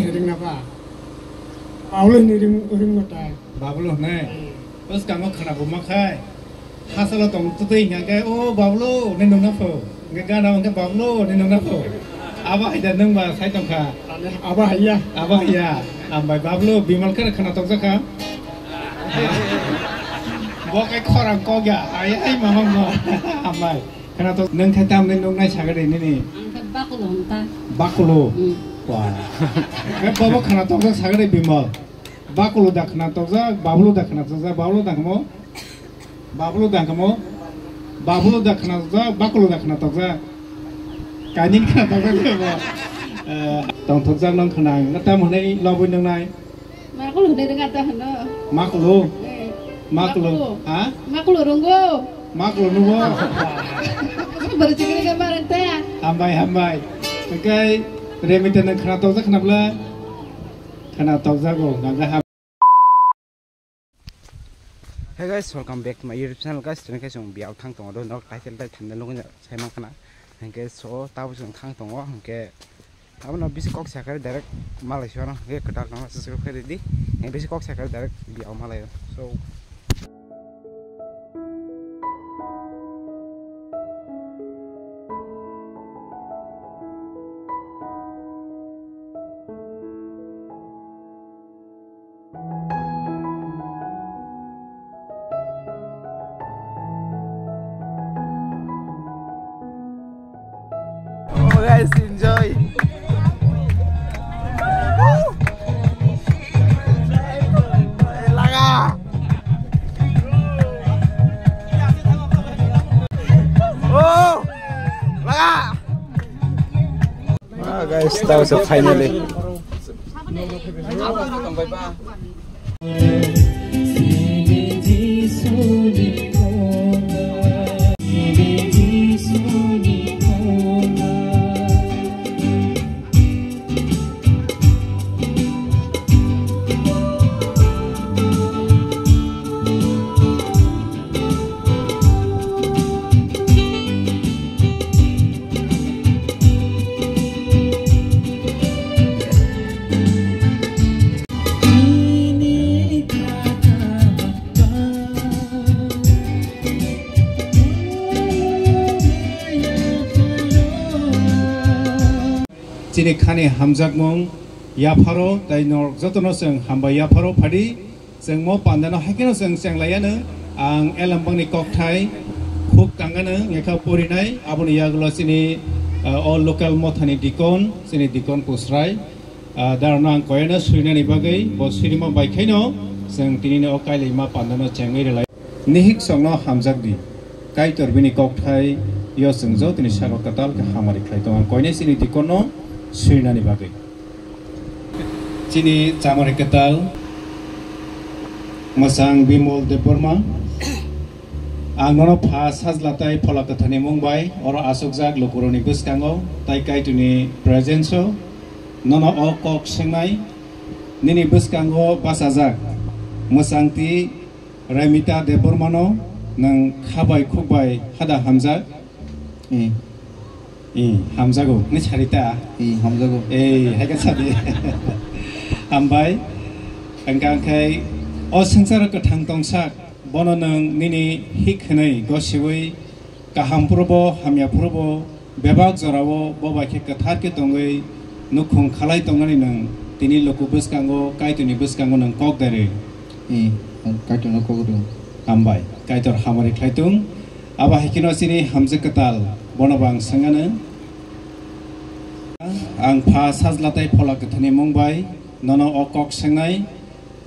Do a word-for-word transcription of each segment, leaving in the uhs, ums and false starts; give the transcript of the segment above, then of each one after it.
Ringna ba? Paulo hinwi ring, ringmo ta. Bablo hwnwi? Hmm. Bwskango khwnabu ma khai. Hasalo tong twtwi hingkha khe, "O Bablo, nini nungna pho." Hingkhe gana hingkhe, "Bablo, nini nungna pho." Abo hai da nwng ba sai tongkha. Abo hai ya. Abo hai ya. Hambai Bablo, Bimal khe khwna tokjakha. Bo khe khorang kok ya. Ai, ai, mama mo. Hambai. Khwna tok, nwng khe tamni nungnai sagadi nini? Ang khe Bakulo hwn ta. Bakulo? Hmm. Wah. Khe bobo khwna tokjak sagadi Bimal. Bakulo da khwna tokjak, Bablo da khwna tokjak, Bablo da khamo? Bablo da khamo? Bablo da khwna tokjak, Bakulo da khwna tokjak. Kainwi khwna tokjak khe bo. Eh, tongthokjak nung khwna, ang tam hwnwi lobwi nungnai. Makulu hwnwi rwngya ta hwno. Makulu? Eh. Makulu. Makulu. Ha? Makulu rwngo. Makulu nungo. Bwrwi chikri khe ma rwng ta. Hambai, hambai. Hwnkhe Remita nwng khwna tokjak khwna bwle? Khwna tokjago, hwnkhe ham- Hey guys, welcome back to my YouTube channel guys. Tini khe chwng biyao thang tongo, do nok title tai thumbnail nugwi sai mankha na. Hwnkhe so tabuk chwng thang tongo, hwnkhe Abono bisi kok sakhe direct malai sio, ano hwnkhe kwtal tongma subscribe khe ridi. Hwnkhe bisi kok sakhe direct biyao malai o. So, Oh, guys, enjoy. Laga. Oh, laga. Ah, guys, that was a finally. Chini khani hamjakmung yapharo, tei norok jotono chwng hambai yapharo phadi. Chwng mo pandano hai kheno chwng chenglaiyano, ang elembangni kokthai khuk kangano wngkha porinai, aboni yagulo chini, ah, o local mothani dikon, chini dikon Kusrai, ah, darano ang koyano suinani bagwi, bo suinima bai khaino chwng tinini o kailaima pandano chengwi rwlai. Nihik songno hamjak di, Kaitor bini kokthai yo chwng jotoni saka kwtal khe hamari khlai tongo, ang koinai chini dikonno suinani bagwi. Chini chamari kwtal mwchang Bimol Debbarma. Ang nono Pha, Sajla tei Phola Kwtharni mung bai oro achukjak lukurokni bwskango tei Kaitorni presence-o nono o kok swngnai, nini bwskango bachajak mwchangtwi Remita Debbarmano nwng kha bai khuk bai hada hamjak. Eh. Eh, hamjago, ni sarita. Eh, hamjago. Eh, hai khe sadi. Hambai. Hwnkha khe o swngcharo kwthang tongsak, bono nwng nini hik hwnwi gosiwi, kaham phuru bo, hamya phuru bo, bebak jorao bo bai khe kwthar khe tongwi nukhung khalai tongnani nwng tini luku bwskango, Kaitorni bwskango nwng kok dai rw. Eh, Kaitorno kok rw. Hambai, Kaitor hamari khlai tung. Abo hai kheno chini hamjak kwtal, bono bo ang swngano. Ang Pha, Sajla tei Phola Kwtharni mung bai nono o kok swngnai.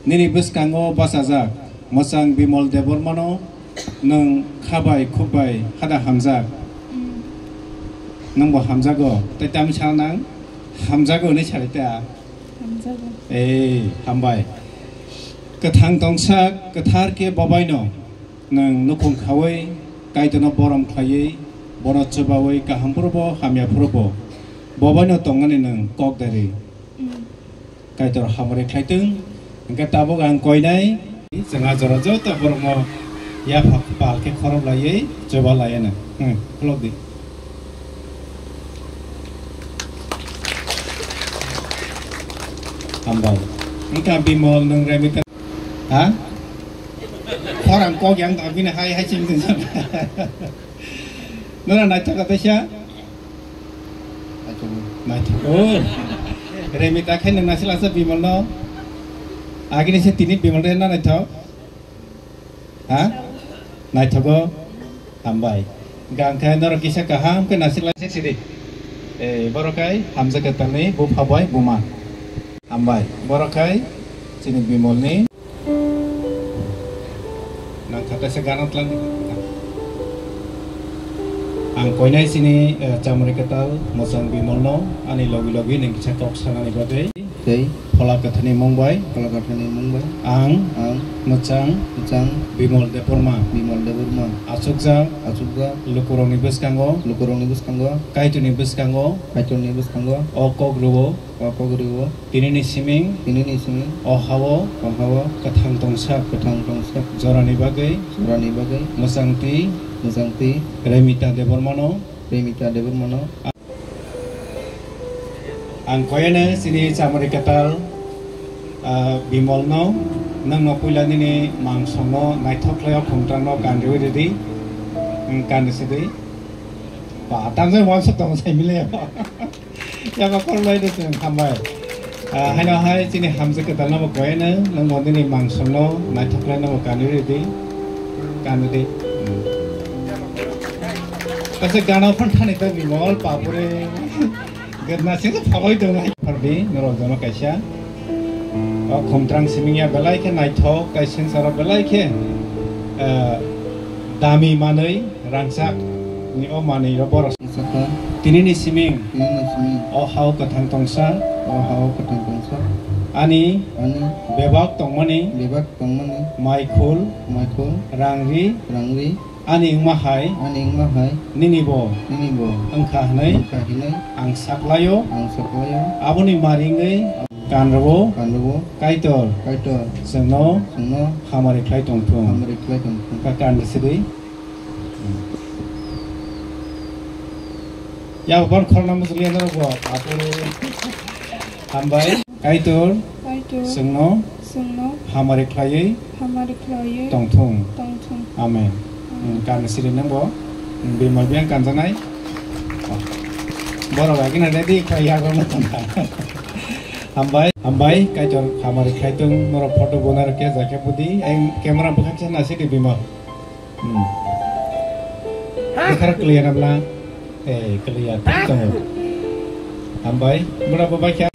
Nini bwskango bachajak mwchang Bimol Debbarmano nwng kha bai khuk bai hada hamjak. Mm. Nwngbo hamjago, tei tamni sal nang hamjago hinwi sari ta? Hamjago. Ei, hambai. Kwthang tongsak kwthar khe bobaino nwng nukhung khaui, Kaitorno borom khlaiwi, bono chubaui, kaham phuru bo, hamya phuru bo, bobaino tongnani nwng kok dai rw. Mm. Kaitor hamari khlai tung. Hwnkhe tabuk ang koinai. Chwng a jora joto borokno yapha pal khe khorok laiwi chuba laiano. Hmm, khulok di. Hambai. Wngkha Bimol nwng Remita. Ha? Khorang kok yang tong bini hai hai sing tong. Nora naithok ka teisa? Naithok. Oh. Remita khai nwng naisik lasa Bimol no. Agini se tini Bimol re na naithok. Ha? Naithogo? Hambai. Gangkhe norok kisa kaham khe naisik lai sidi. Eh, borok hai hamjak kwtalni bupha bai buma. Hambai. Borok hai chini Bimolni. Nang kha kaisa gana tlang. Ang koinai chini, eh, chamari kwtal mwchang Bimolno ani logi logi nwng kisa kok sanani bagwi. Tei Phola Kwtharni mung bai. Phola Kwtharni mung bai. Ang. Ang. Mwchang. Mwchang. Bimol Debbarma. Bimol Debbarma. Achukjak. Achukjak. Lukurokni bwskango. Lukurokni bwskango. Kaitorni bwskango. Kaitorni bwskango. O kok rwo. O kok rwo. Tinini siming. Tinini siming. O hao. O hao. Kwthang tongsa. Kwthang tongsa. Jorani bagwi. Jorani bagwi. Mwchang twi. Mwchang twi. Remita Debbarmano. Remita Debbarmano. Ang koyene chini chamari kwtal, ah, Bimolno, nwngno puila nini mangsongno naithok khlai o khumtrangno kanriwi ridi, wng kanri sidi. Ba, tamjai wansa tong sai mile. Yaba korlai de chwng hambai. Ah, haino hai chini hamjak kwtalno bo koyene, nwngno nini mangsongno naithok khlaino bo kanriwi ridi, kanri di. Hmm. Kaisa gana phone thani ta Bimol, bapure. Gana sing phaloi tong ai. Phardi, norok jono kaisa. O khumtrang siming ya belai khe naithok, tai sinsaro belai khe, eh, dami manwi rangchak ni o manwi ro borok. Saka. Tinini siming. Tinini siming. O hao kwthang tongsa. O hao kwthang tongsa. Ani. Ani. Bebak tongmani. Bebak tongmani. Maikhul. Maikhul. Rangri. Rangri. Ani wngma hai. Ani wngma hai. Nini bo. Nini bo. Wngkha hinwi. Wngkha hinwi. Ang saklaio. Ang saklaio. Aboni maringwi kanrobo. Kanrobo. Kaitor. Kaitor. Chwngno. Chwngno. Hamari khlai tongthung. Hamari khlai tongthung. Ka kan sidi. Ya bon khorna musli ano bo. Apo. Hambai. Kaitor. Kaitor. Chwngno. Chwngno. Hamari khlaiwi. Hamari khlaiwi. Tongthung. Tongthung. Amen. Amen. Hmm, kan siri nang bo. Hmm, Bimal biang kanjanai. Oh. Borok lagi na ready khlai ya gom tongkha. Hambai, hambai, Kaitor hamari khlai tong, norok photo bona rok khe jakhe budi, ang camera bwkhak se nasi di Bimal. Hmm. Bwkhak kliya na bla? Eh, kliya, thik tongo. Hambai, mura bo bai kha.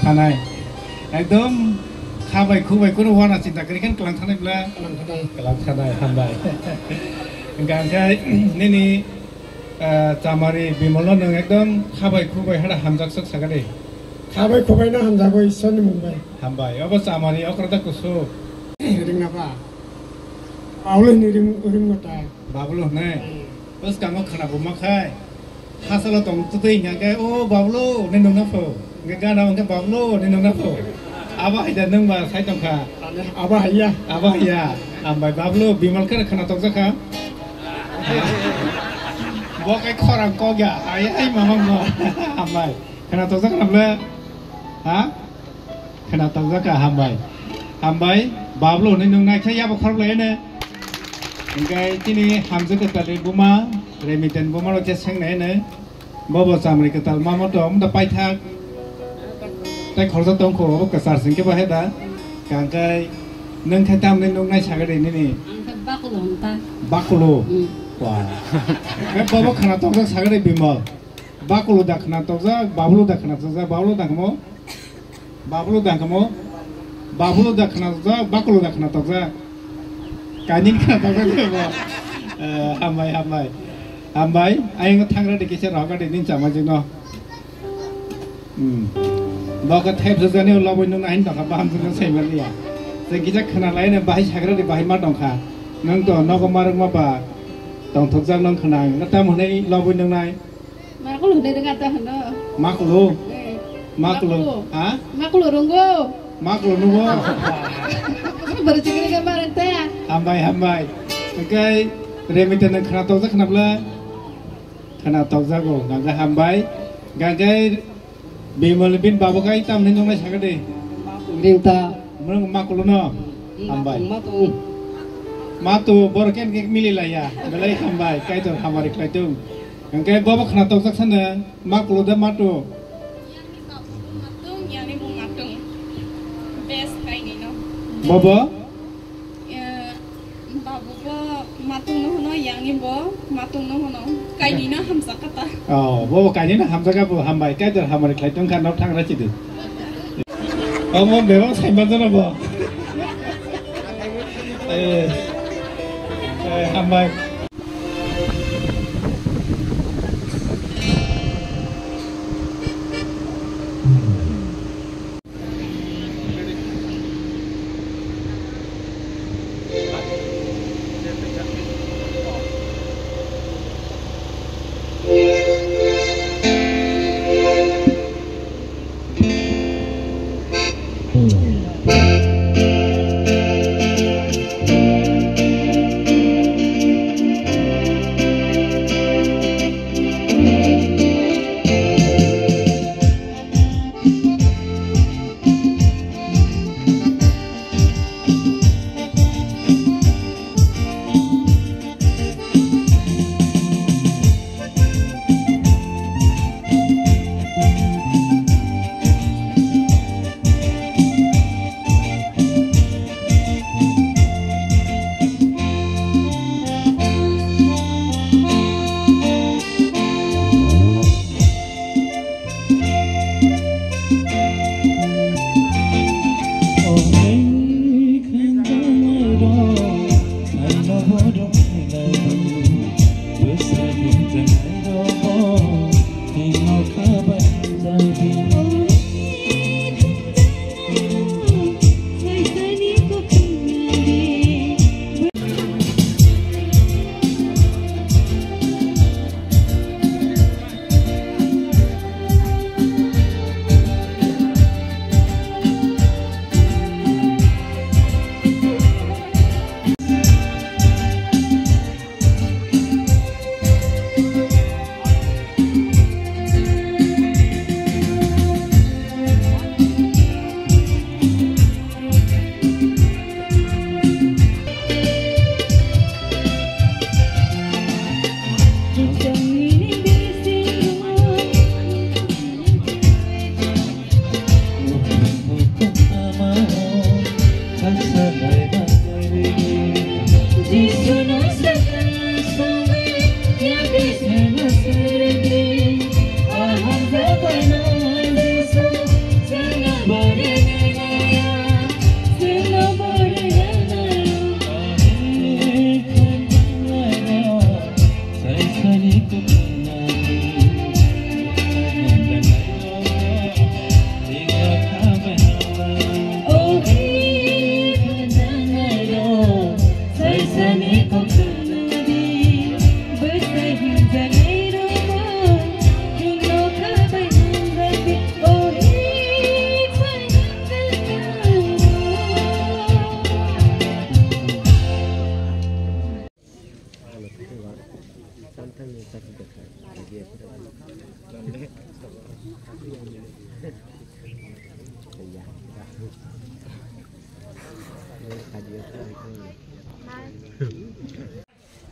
Thanai. Ekdom kha bai khu bai kunu wana chinta kwrwi khe kwlang thanai bla. Kwlang thanai. Kwlang thanai, hambai. Hwnkha hwnkhe nini, ah, chamari Bimolno nwng ekdom kha bai khu bai hada hamjak sok sakha de. Kha bai khu bai no hamjago Ishwarni mung bai. Hambai. Obo chamari okra da kusu. Ringna ba. Paulini ring, ring mata. Bablu hwnwi. Hmm. Bwskango khwnabu ma khai. Hasalo tong twtwi hwnkha khe, "O Bablu, nini nungna pho." Hwnkhe gana hwnkhe, "Bablu, nini nungna pho." Abo hai da nwng ba sai tongkha. Abo hai ya. Abo hai ya. Hambai Bablu, Bimal khe khwna tokjakha. Bo khe khorang kok ya. Ai, ai, mamang no. Hambai. Khwna tokjakha na ble? Ha? Khwna tokjakha, hambai. Hambai, Bablu hwnwi nwng naikhe yabo khorok lai ene. Hwnkhe chini hamjwk kwtalni buma, Remiten buma rok khe seng nai ene. Bobo chamri kwtal ma motom da paithak. Tai khoroksa tongkho, obo kwchar singkhe bo he da. Hwnkhe nwng khe tamni nwng nai sagadi nini? Ang khe Bakulu hwn ta. Bakulu? Hmm. Wah. Khe bobo khwna tokjak sagadi Bimal. Bakulu da khwna tokjak, Bablu da khwna tokjak, Bablu da khamo? Bablu da khamo? Bablu da khwna tokjak, Bakulu da khwna tokjak. Kainwi khwna tokjak de bo. Eh, hambai, hambai. Hambai, ayang thangra de kisa roga de nin chama jino. Hmm. Bo khe thep jani loboi nung ahin tokha baham jino sai maliya. Jeng kisa khwna lai ne bahai sagra de bahai ma tongkha. Nang to nogo marung ma ba tongthokjak nang khwna. Nang tam hwnwi loboi nung nai. Makulu hwnwi rwng ta hwno. Makulu? Eh. Makulu. Makulu. Ha? Makulu rwngo. Makulu nungo? Bwrwi chikri khe ma rwng ta. Hambai, hambai. Hwnkhe Remiten nwng khwna tokjak khwna bwle? Khwna tokjago. Hwnkhe hambai. Hwnkhe Bimal bin babo kai tamni nungnai sakha de. Ring ta. Mwrwng Makulu no? Hmm, hambai. Matu. Matu, borok ken kek mili laiya. Belai hambai, Kaitor hamari khlai tung. Hwnkhe bobo khwna tokjak sano, Makulu de Matu. Matung, yani bo matung. Best kaini no. Bobo? Eh, babu bo matung no hono, yani bo matung no hono. Kaini no hamjak kata. Oh, bobo kaini no hamjak bo hambai. Kaitor hamari khlai tung kha no thangra chidi. Omo bebak saimanjana bo. Eh, eh, hambai.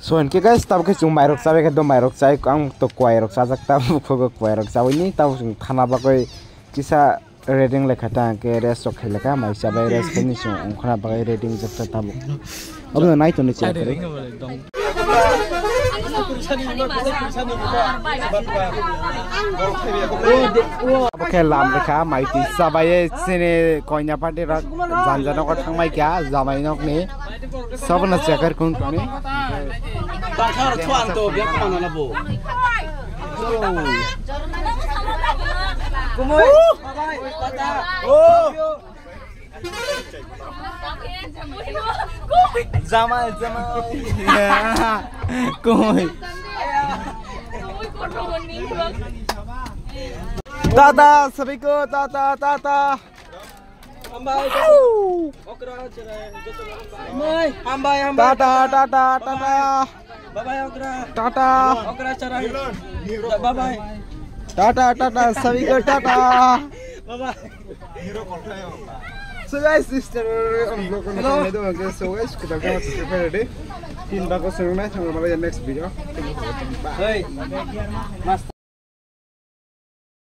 So, hinkhe guys, tabuk khe chwng mairok chabai khe do mairok chai, ang to kwai rok chajak, tabuk khe kwai rok chabai ni, tabuk chwng thana bagwi kisa reading lekha ta, hwnkhe rest rok khai lekha, mai chabai rest khai ni chwng ongkhorna bagwi reading jak ta tabuk. Obo no nai toni chwng kwrwi. Obo khe lam lekha, mai twi chabai chini koina party rok janja nogo thangbai kha, jamai nokni. Sabana chakar kun kani. Tangkhar thuan to biak mana na bo. Kumoi. Oh. Jamai, jamai. Kumoi. Tata, sabiko, tata, tata. Hambai. Okra, cherai, joto hambai. Hambai, hambai. Tata, tata, tata. Bye bye, okra. Tata. Okra, cherai. Bye bye. Tata, tata, sabiko tata. Bye bye. So guys, sister, ang vlog ko hello. So guys, kita ko sa ready. Tin bago sa na thang mala next video. Hey.